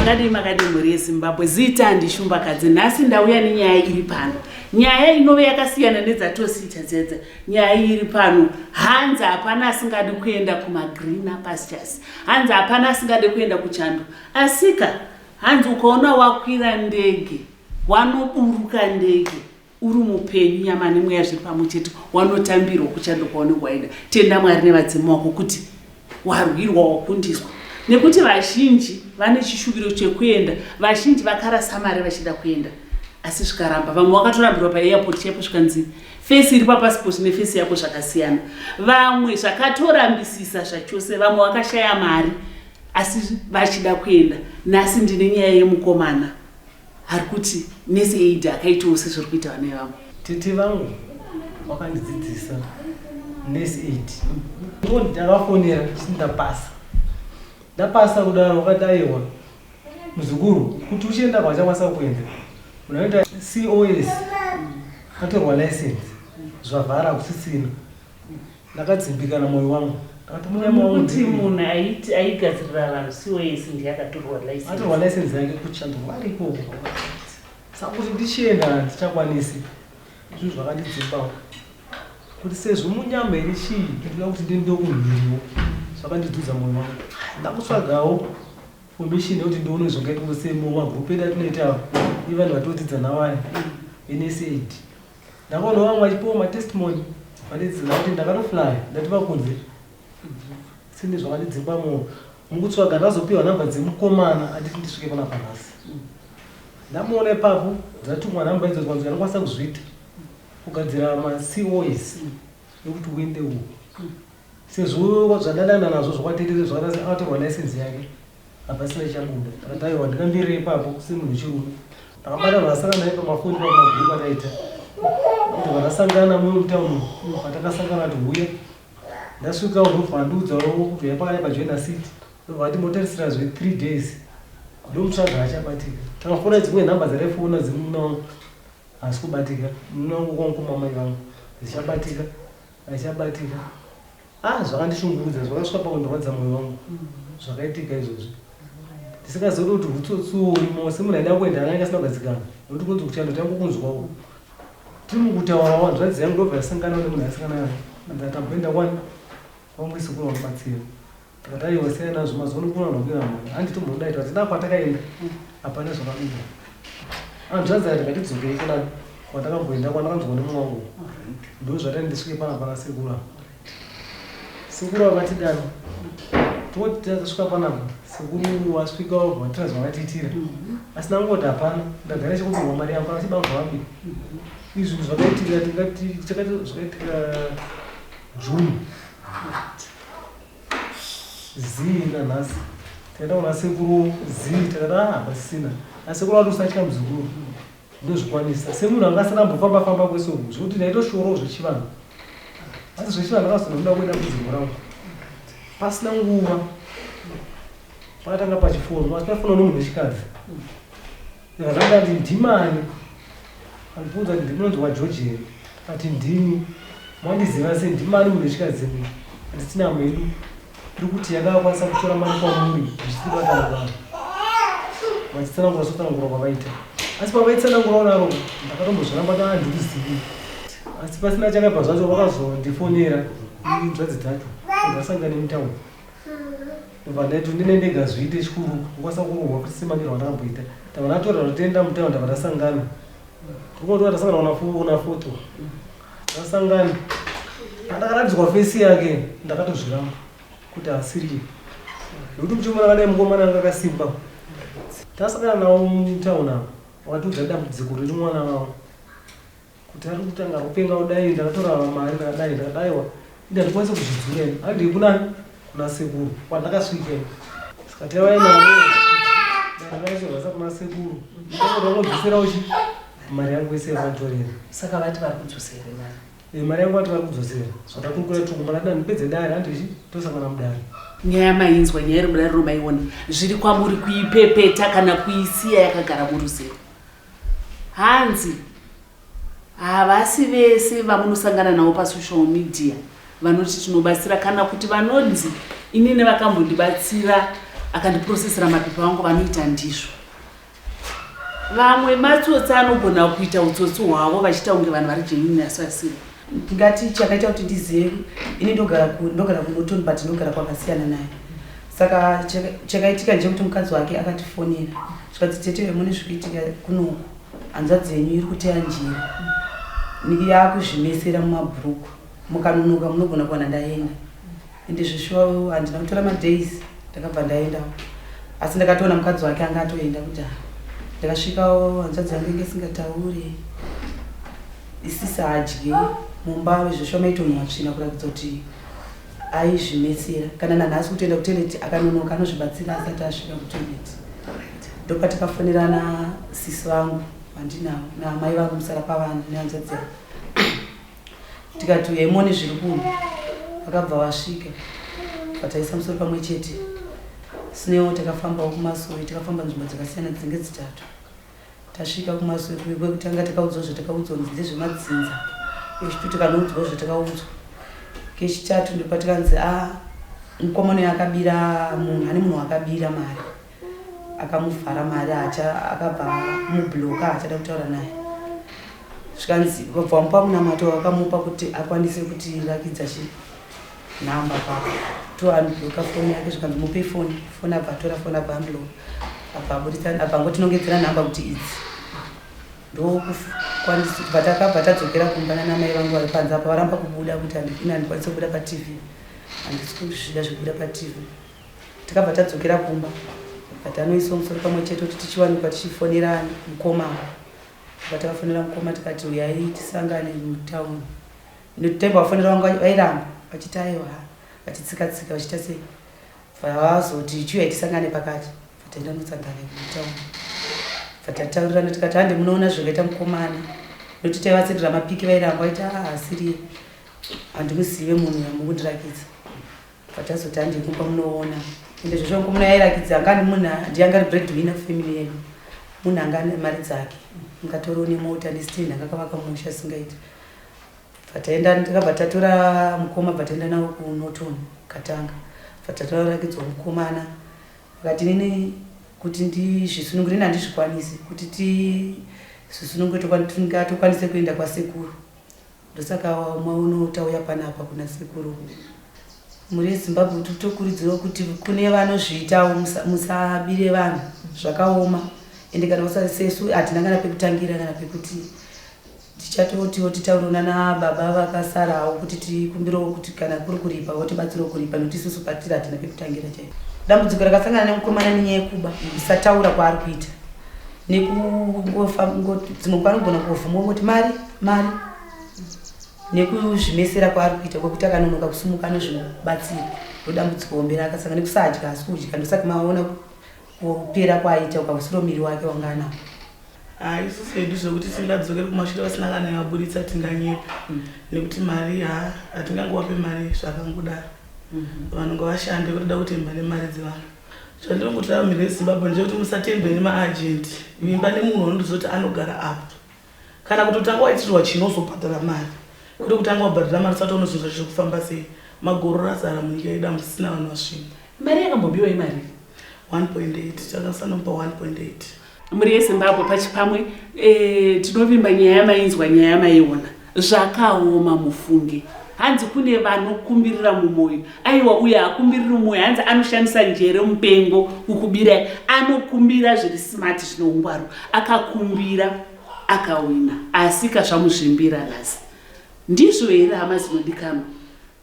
Makadii makadii mhuri yeZimbabwe, zita ndiShumbakadzi. Nhasi ndauya nenyaya iri pano, nyaya inove yakasiyana nedzatosiita dzedza. Nyaya iri pano, hanzi hapana asingadi kuenda kumagreener pastures, hanzi hapana asingadi kuenda kuchando, asika hanzi ukaona wakwira ndege, wanoburuka ndege uri mupenyu, nyama nemweya zviri pamwe chete, wanotambirwa kuchando kwaunenge waenda. Tenda Mwari nevadzimu wako kuti warwirwa, wakundiswa, nekuti vazhinji vane chishuviro chekuenda, vazhinji vakarasa mari vachida kuenda asi zvikaramba. Vamwe vakatorambirwa paairport chaipo, zvikanzi face iri papasipoti neface yako zvakasiyana. Vamwe zvakatorambisisa zvachose, vamwe vakashaya mari asi vachida kuenda. Nhasi ndine nyaya yemukomana ari kuti nurse aid akaitawo sezviri kuita vana vamwe. Tete vangu vakandidzidzisa nurse aid. Ndakafonera ndapasa, ndapasa kudaro vakati aiwa muzukuru, kuti uchienda kwachakwanisa kuenda unoita COS, atorwa license, zvavhara kusisina. Ndakadzimbikana mwoyo wangu, ndakati munyama wangu. Kuti munhu aigadzirira vanhu COS ndiye akatorwa license? Atorwa license yake kuchando vari ikoko, saka kuti ndichienda handichakwanisi. Zvinhu zvakandidzimbawo kuti sezvo munyama here chii, ndinoda kuti ndiendewo kumhiriwo. Zvakandidzudza mwoyo wangu, ndakutsvagawo formation yekuti ndione zvingaitwa semumagrupu edu atinoita nevanhu vatodzidza navaya veNurse aid. Ndakaona vamwe vachipiwa matestimony vandidzidza kuti ndakatoflya ndatova kunze sine zvakandidzimba mwoyo. Mukutsvaga ndazopiwa nhamba dzemukomana anditi ndisvike pana panhasi. Ndamuona ipapo, dzatumwa nhamba idzo, zvanzi anokwanisa kuzviita kugadzira maCOS ekuti uende uko, sezvo zvandadana nazvo zvakwaterere zvakati akatorwa license yake, hapasina chichabuda. Ndakati aiwa, ndikambirire ipapo semunhu wechirume. Ndakabata vasangana naye pamafoni, pamagrupu ataita kuti vakasangana muno mutauni. Patakasangana kuti huya, ndasvika ndobva andiudzawo kuti uya pakadai paJoina City, ndobva ati motarisira zve 3 days ndomutsvaga achabatika. Takafona dzimwe nhamba dzataifona dzemuna wangu haasi kubatika, muna wangu kwamukoma mai vangu dzichabatika, achichabatika. Ah, zvakandishungurudza, zvakasvika pakundirwadza mwoyo wangu zvakaitika izvozvi, ndisingazivi kuti utsotsi urimo. Semunhu aida kuenda anenge asina kugadzikana nekuti kunzi kuchando tangu kunzwawo tiri mukutaurawo. Hanzvadzi yangu ndobva yasangana nemunhu asangana naye, anzi atamboenda kwani kwamwe sekuru vanobatsira. Takati aiwa, siyana nazvo, mazuva ano kuna vanhu vakuenda mhani handitomboda ita hatina kwatakaenda, hapana zvakabuda. Hanzvadzi ati ngatidzokei kuna kwatakamboenda kwandakanzwa nemumwe wangu. Ndo zvatani ndisvike pana pana sekuru ava. Sekuru ava vatidana, toti tasvika panapa, sekuru wasvika vatira zvavatiitira, asi ndangoti hapana, ndagara chekupihwa mari yangu kana chibangu vabi. Izvi zvakaitika, tingati chakati zvakaitika June zii nanhasi. Takaenda kuna sekuru zii, takati ah, hapasisina. Asi sekuru vati usatya muzukuru, ndozvikwanisa. Semunhu anga asina ambofamba famba kwese uku, zvekuti ndaitoshorawo zvechivanhu, asi zvechivanhu ndakazonoda kuenda kudzimbo rangu. Pasina nguva pakatanga pachifonwa, asi pafonwa nomunhu wechikadzi. Ndakati ndimani? Andibvunza kuti ndimunonzi waGeorge here? Ati ndini. Mwandiziva sei? Ndimani munhu wechikadzi? Handisina mhedu tiri kuti yakakwanisa kutora mari kwamuri zvisiri vatano vanhu vachitsanangura sotsanangura kwavaita. Asi pavaitsanangura unaro ndakatombozviramba kuti handikuzivi. Asi pasina chakabva zvacho, vakazondifonera inzvadzi dzacho, ndasangana nemutauro, ndobva ndaiti ndine ndega zviite chikuru kukwanisa kurohwa kuti semaniro andakamboita. Ndabva ndatora rotenda mutauro, ndabva ndasangana tikutoa tasangana kuna foto, tasangana, pandakaratidzwa face yake ndakatozviramba kuti asiriye, nekuti muchimona akadai mukomana anga akasimba. Tasangana nawo mutauni avo, wakatiudza dambudziko riri mwana wavo kuti ari kutanga kupenga kudai. Ndakatora mari, ndakadai, ndakadaiwa, indi handikwanisi kuzvidzura ini, handii kunani kuna sekuru kwandakasvika ini. Saka taiva navo ndakachorasa kuna sekuru, ndangodzoserawo chi mari yangu yese yavanditorera. Saka vati vari kudzosera mari? Mari yangu vati vari kudzosera. Zvatakurukura tukumana dani ndipedze dare, handichi tosangana mudare. Nyaya mainzwa, nyaya iri mudare romaiona, zviri kwamuri kuipepeta kana kuisiya yakagara muruzero. Hanzi havasi vese vamunosangana navo pasocial media vanoti tinobatsira, kana kuti vanonzi inini vakambondibatsira. Akandiprocessera mapepa angu vanoita ndizvo. Vamwe matsotsi anogona kuita utsotsi hwavo vachiita kunge vanhu vari genuine asi vasiri. Ndingati chakaita kuti ndizive ini ndogara ndogara kuNorton but ndogara kwakasiyana naye. Saka chakaitika ndechekuti mukadzi wake akatifonera zvikanzi tete mune zvikuitika kunoku hanzvadzi yenyu iri kuteya njira yakuzvimesera mumabhuruku mukanonoka munogona kuwana ndaenda. Ende zveshuwa handina kutora madays ndakabva ndaendawo asi ndakatoona mukadzi wake anga atoenda kudhara. Ndakasvikawo hanzvadzi yangu inge isingataure isisadye mumba zveshuwa maitonhuwa tsvina kuratidza kuti aizvimetsera kana nanhasi kutoenda kutoilet akanonoka anozvibatsira asati asvika kutoilet. Ndopatakafonerana sisi vangu vandinavo naamai vangu musara pavana nehanzvadzi yangu. Tikati uyai muone zviri kuno. Vakabva vasvika vataisa musoro pamwe chete. Sinewo takafambawo kumasowe takafamba nzvimbo dzakasiyana dzinenge dzitatu. Tasvika kumasowe kwekutanga takaudzwa zvatakaudzwa kunzi ndezvemadzinza. Kechitatu tikanoudzwa zvatakaudzwa. Kechitatu ndopatikanzi a ah, mukomana uyo akabira munhu ane munhu wakabira mari. Akamuvhara mari hacha akabva mubloka haachada kutaura naye. Zvikanzi vabva vamupa munamato wavakamupa kuti akwanise kutirakidza chi nhamba papa to unbloka foni yake zvikanzi mupe foni foni abva atora foni abva unbloka abva aburitsa abva angotinongedzera nhamba kuti idzi ndokukwanisa kubva takabva tadzokera kumba nanamai vangu vari panze apa varamba kubuda kuti ini handikwanise kubuda patv handisi kuzvida zvekubuda patv Takabva tadzokera kumba patanoiswa musoro pamwe chete kuti tichiwanikwa tichifonera mukoma bva takafonera mukoma tikati uyai tisangane mutown nekuti vafonera vanga vairamba vachiti aiwa vachitsika tsika vachiita sei vazoti chiuyai tisangane pakati bva taenda notsangana mutown bva tataurirana tikati hande munoona zvakaita mukomana nekuti taivatsendera mapiki vairamba vaiti ah asiriye handimuzive munhu yamukundirakidza Patazoti handei kumba munoona. Ende zveshuwa mukomana yairakidza anga ari munhu ndiye anga ari bread winner kufamily yedu. Munhu anga ane mari dzake. Mungatoriwo nemota nestand anga akavaka musha asingaiti. Bva takabva tatora mukoma bva taenda navo kuNorton Katanga. Bva tatorakidzwa mukomana. Vakati inini kuti ndizvisunungure ini handizvikwanisi kuti tizvisunungure tokwanise kuenda kwasekuru. Ndosaka maono tauya panapa kuna sekuru. Mhuri yeZimbabwe tikutokurudzirawo kuti kune vanozviitawo musabire vanhu zvakaoma ende kana usati sesu hatina kana pekutangira kana pekuti tichatotiwo titaurewo nana baba vakasarawo kuti tikumbirewo kuti kana kuri kuripa votibatsirawo kuripa nekuti isusu patiri hatina pekutangira chaipo. Dambudziko rakasangana nemukomana nenyaya yekuba kusataura kwaari kuita nekungofamba dzimwe nguva anogona kungovhumuka ongoti mari mari nekuzvimesera kwaari kuita kwekuti akanonoka kusumuka anozvibatsira ndodambudziko hombe raakasanga nekusadya asi kudya ndosaka maona kupera kwaaita ukausiro miri wake wanga anawo. Haa isusu hedu zvekuti tingadzokere kumashure vasina kana yavaburitsa tinganyepe nekuti mari haa hatingangovape mari zvakangodaro vanhu ngavashande kutoda kutemba nemari dzevanhu. Chandinongotira mhiri yeZimbabwe ndechekuti musatembe nemaagent vimba nemunhu waunotozoti anogara apa kana kutotanga waitirwa chino uzobhadhara mari kwete kutanga wabhadhara mari usati unozonzwa zviri kufamba sei magororo azara munyika yedu hamusisina vanhu vasvinu. Mari yakambobiwa imarii? 1.8 takasanomupa 1.8. Mhuri yeZimbabwe pachipamwe e, tinovimba nyaya yamainzwa nyaya yamaiona zvakaoma mufunge hanzi kune vanokumbirira mumwoyo aiwa uyo hakumbiriri mumwoyo hanzi anoshandisa njere mupengo kukubirai anokumbira zviri smart zvine ungwaru akakumbira akawina asika zvamuzvimbira nhasi ndizvo here hama dzinodikanwa?